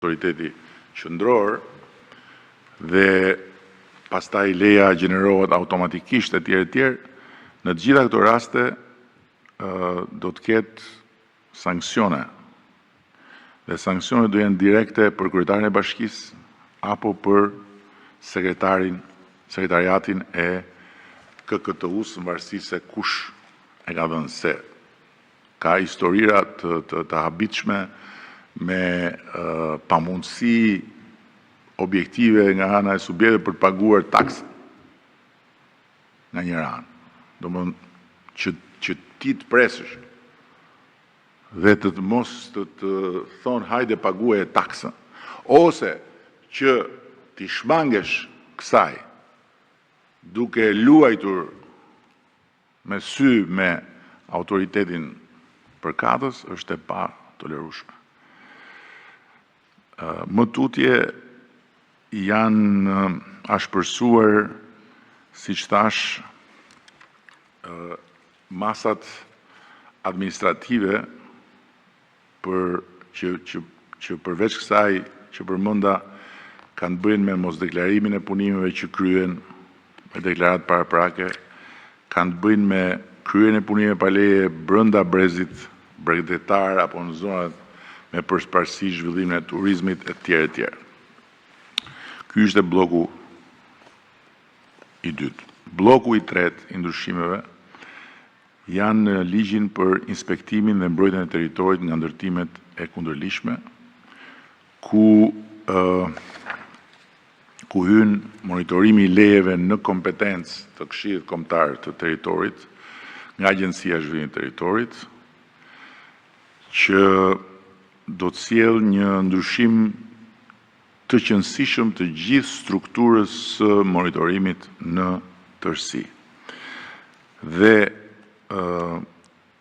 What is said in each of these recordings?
Autoriteti qendror dhe pastaj leja gjenerohet automatikisht etj etj. Në të gjitha këto raste do të ketë sanksione dhe sanksionet do jenë direkte për kryetarin e bashkisë apo për sekretarin, sekretariatin e KKTU-së, në varësi se kush e ka dhënë se ka historira të të, të habitshme me pamundësi objektive nga ana e subjekteve për të paguar taksën nga njëra anë. Domethënë që që ti të presësh dhe të të mos të të thonë hajde paguaje taksën ose që t'i shmangesh kësaj duke luajtur me sy me autoritetin përkatës është e patolerueshme. Më tutje janë ashpërsuar, siç thashë, masat administrative për që që që përveç kësaj që përmenda kanë të bëjnë me mosdeklarimin e punimeve që kryen me deklaratë paraprake, kanë të bëjnë me kryerjen e punimeve pa leje brenda brezit bregdetar apo në zonat me përparësi zhvillimin e turizmit e tjerë e tjerë. Ky ishte blloku i dytë. Blloku i tretë i ndryshimeve janë në ligjin për inspektimin dhe mbrojtjen e territorit nga ndërtimet e kundërligjshme, ku ku hyn monitorimi i lejeve në kompetencë të Këshillit Kombëtar të Territorit nga Agjencia e Zhvillimit të Territorit, që do të sjellë një ndryshim të qenësishëm të gjithë strukturës së monitorimit në tërësi. Dhe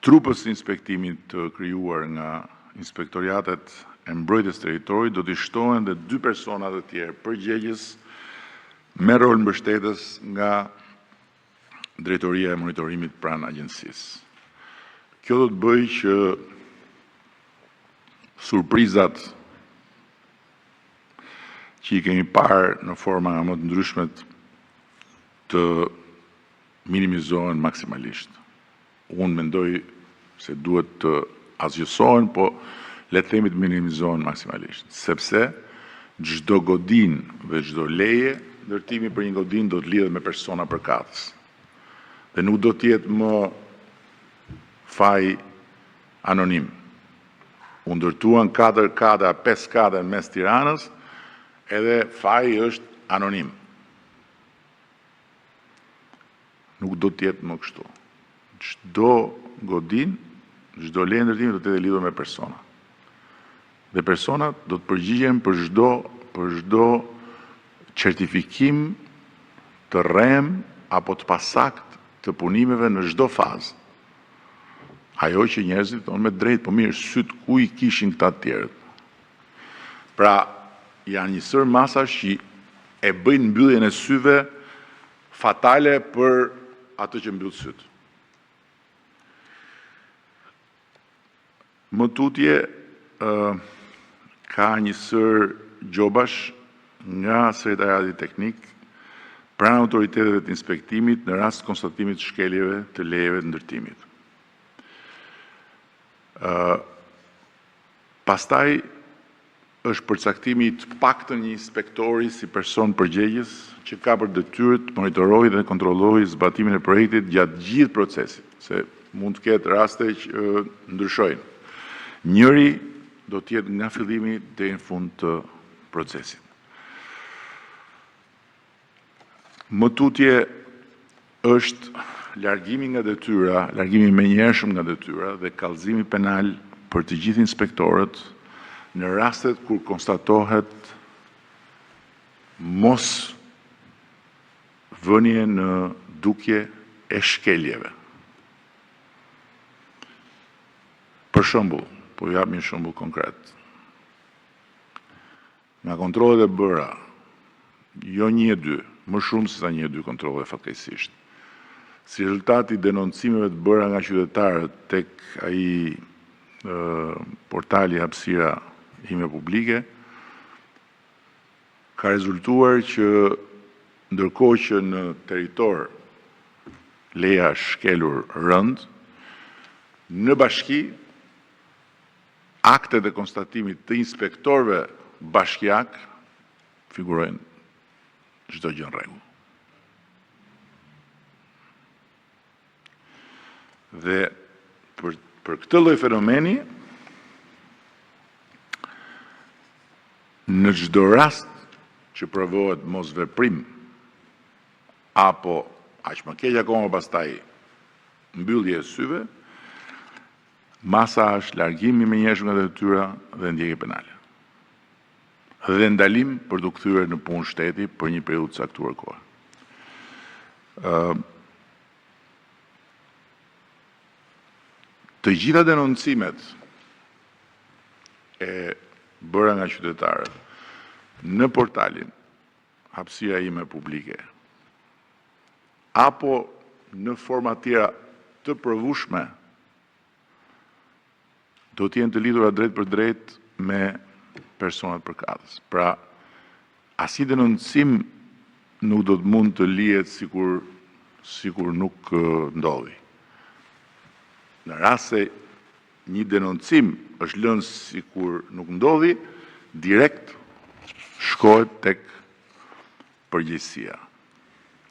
trupës së inspektimit të krijuar nga inspektoriatet e mbrojtjes së territorit do t'i shtohen dhe dy persona të tjerë përgjegjës me rol mbështetës nga drejtoria e monitorimit pranë agjencisë. Kjo do të bëjë që surprizat që i kemi parë në forma nga më të ndryshmet të minimizohen maksimalisht. Unë mendoj se duhet të asgjësohen, po le të themi të minimizohen maksimalisht, sepse çdo godinë dhe çdo leje ndërtimi për një godinë do të lidhet me persona përkatës. Dhe nuk do të jetë më faj anonim. U ndërtuan 4 kate a 5 kate në mes Tiranës, edhe faji është anonim. Nuk do të jetë më kështu. Çdo godinë, çdo leje ndërtimi do të jetë e lidhur me persona. Dhe personat do të përgjigjen për çdo për çdo certifikim të rrem apo të pasakt të punimeve në çdo fazë. Ajo që njerëzit thonë me drejtë, po mirë, sytë ku i kishin këta të tjerët? Pra, janë një sërë masash që e bëjnë mbylljen e syve fatale për atë që mbyll sytë. Më tutje ka një sërë gjobash nga sekretariati teknik pranë autoriteteve të inspektimit në rast konstatimit të shkeljeve të lejeve të ndërtimit. Pastaj është përcaktimi i të paktën një inspektori si person përgjegjës që ka për detyrë të monitorojë dhe kontrollojë zbatimin e projektit gjatë gjithë procesit, se mund të ketë raste që ndryshojnë. Njëri do të jetë nga fillimi deri në fund të procesit. Më tutje është largimi nga detyra, largimi i menjëhershëm nga detyra dhe kallëzimi penal për të gjithë inspektorët në rastet kur konstatohet mos vënie në dukje e shkeljeve. Për shembull, po ju jap një shembull konkret. Nga kontrollet e bëra, jo një e dy, më shumë se sa një e dy kontrolle fatkeqësisht. Si rezultat i denoncimeve të bëra nga qytetarët tek ai portali Hapësira ime publike, Ka rezultuar që ndërkohë që në territor leja është shkelur rëndë, në bashki aktet e konstatimit të inspektorëve bashkiakë figurojnë çdo gjë në rregull. Dhe për këtë lloj fenomeni, në çdo rast që provohet mosveprim apo aq më keq akoma pastaj mbyllje e syve, masa është largimi i menjëhershëm nga detyra dhe ndjekje penale dhe ndalim për t'u kthyer në punë shteti për një periudhë të caktuar kohe. Të gjitha denoncimet e bëra nga qytetarët në portalin Hapësira ime publike apo në forma të tjera të provueshme do të jenë të lidhura drejtpërdrejt me personat përkatës. Pra, asnjë denoncim nuk do të mund të lihet sikur nuk ndodhi. Në rast se një denoncim është lënë sikur nuk ndodhi, direkt shkohet tek përgjegjësia.